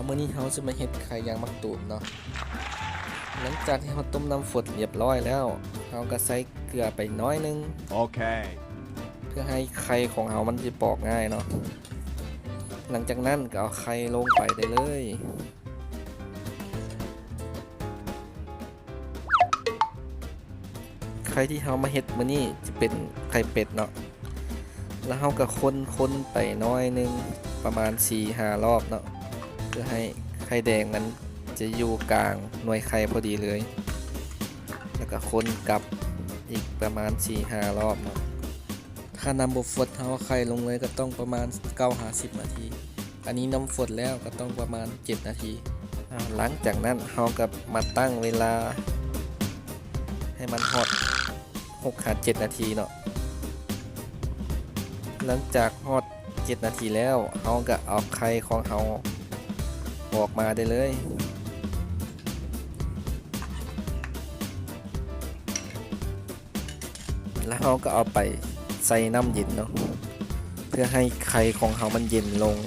ມື້ນີ້ເຮົາຈະມາເຮັດໄຂ່ຢາງໝາກຕູມເນາະ. ຫຼັງຈາກທີ່ເຮົາຕົ້ມນ້ຳຟົດລຽບຮ້ອຍແລ້ວ ເຮົາກໍໃສ່ເກືອໄປໜ້ອຍໜຶ່ງ ໂອເຄ ເພື່ອໃຫ້ໄຂ່ຂອງເຮົາມັນຊິປອກງ່າຍເນາະ. ຫຼັງຈາກນັ້ນກໍເອົາໄຂ່ລົງໄປໄດ້ເລີຍ. ໄຂ່ທີ່ເຮົາມາເຮັດມື້ນີ້ຈະເປັນໄຂ່ເປັດເນາະ. ແລ້ວເຮົາກໍຄົນໆໄປໜ້ອຍໜຶ່ງ ປະມານສີ່ຫ້າລອບເນາະ ເພື່ອໃຫ້ໄຂ່ແດງມັນຈະຢູ່ກາງໜ່ວຍໄຂ່ພໍດີເລີຍ. ແລ້ວກໍຄົນກັບອີກປະມານສີ່ຫ້າລອບເນາະ. ຖ້ານ້ຳບໍ່ຟົດ ເຮົາເອົາໄຂ່ລົງເລີຍກໍຕ້ອງປະມານເກົ້າຫາສິບນາທີ. ອັນນີ້ນ້ຳຟົດແລ້ວກໍຕ້ອງປະມານເຈັດນາທີ. ອາ ຫຼັງຈາກນັ້ນເຮົາກໍມາຕັ້ງເວລາໃຫ້ມັນຮອດຫົກຫາເຈັດນາທີເນາະ. ຫຼັງຈາກຮອດເຈັດນາທີແລ້ວ ເຮົາກໍເອົາໄຂ່ຂອງເຮົາອອກມາໄດ້ເລີຍ. ແລ້ວເຮົາກໍເອົາໄປໃສ່ນ້ຳເຢັນເນາະ ເພື່ອໃຫ້ໄຂ່ຂອງເຮົາມັນເຢັນລົງ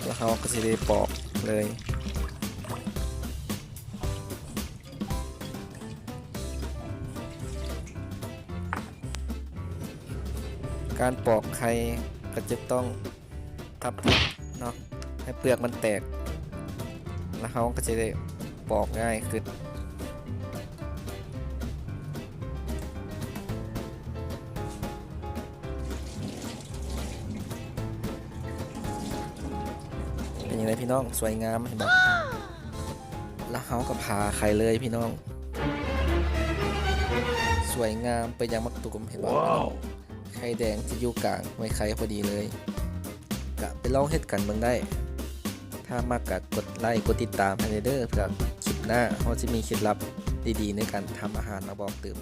ແລ້ວເຮົາກໍຊິໄດ້ປອກເລີຍ. ການປອກໄຂ່ກໍຈະຕ້ອງ ທັບເນາະ ໃຫ້ເປືອກມັນແຕກ ແລ້ວເຮົາກໍຈະໄດ້ປອກງ່າຍຂຶ້ນ. ເປັນຈັ່ງໃດພີ່ນ້ອງ? ສວຍງາມເຫັນບໍ່? ແລ້ວເຮົາກໍຜ່າໄຂ່ເລີຍພີ່ນ້ອງ. ສວຍງາມ ເປັນຫຍັງໝາກຕູມ ເຫັນບໍ່? ໄຂ່ແດງຈະຢູ່ກາງໜ່ວຍໄຂ່ພໍດີເລີຍ. ກະໄປລອງເຮັດກັນເບິ່ງໄດ້. ຖ້າມັກກະກົດໄລກົດຕິດຕາມໃຫ້ແດ່ເດີ ເພື່ອຄລິບໜ້າເຮົາຈະມີເຄັດລັບດີໆໃນການທຳອາຫານມາບອກຕື່ມ.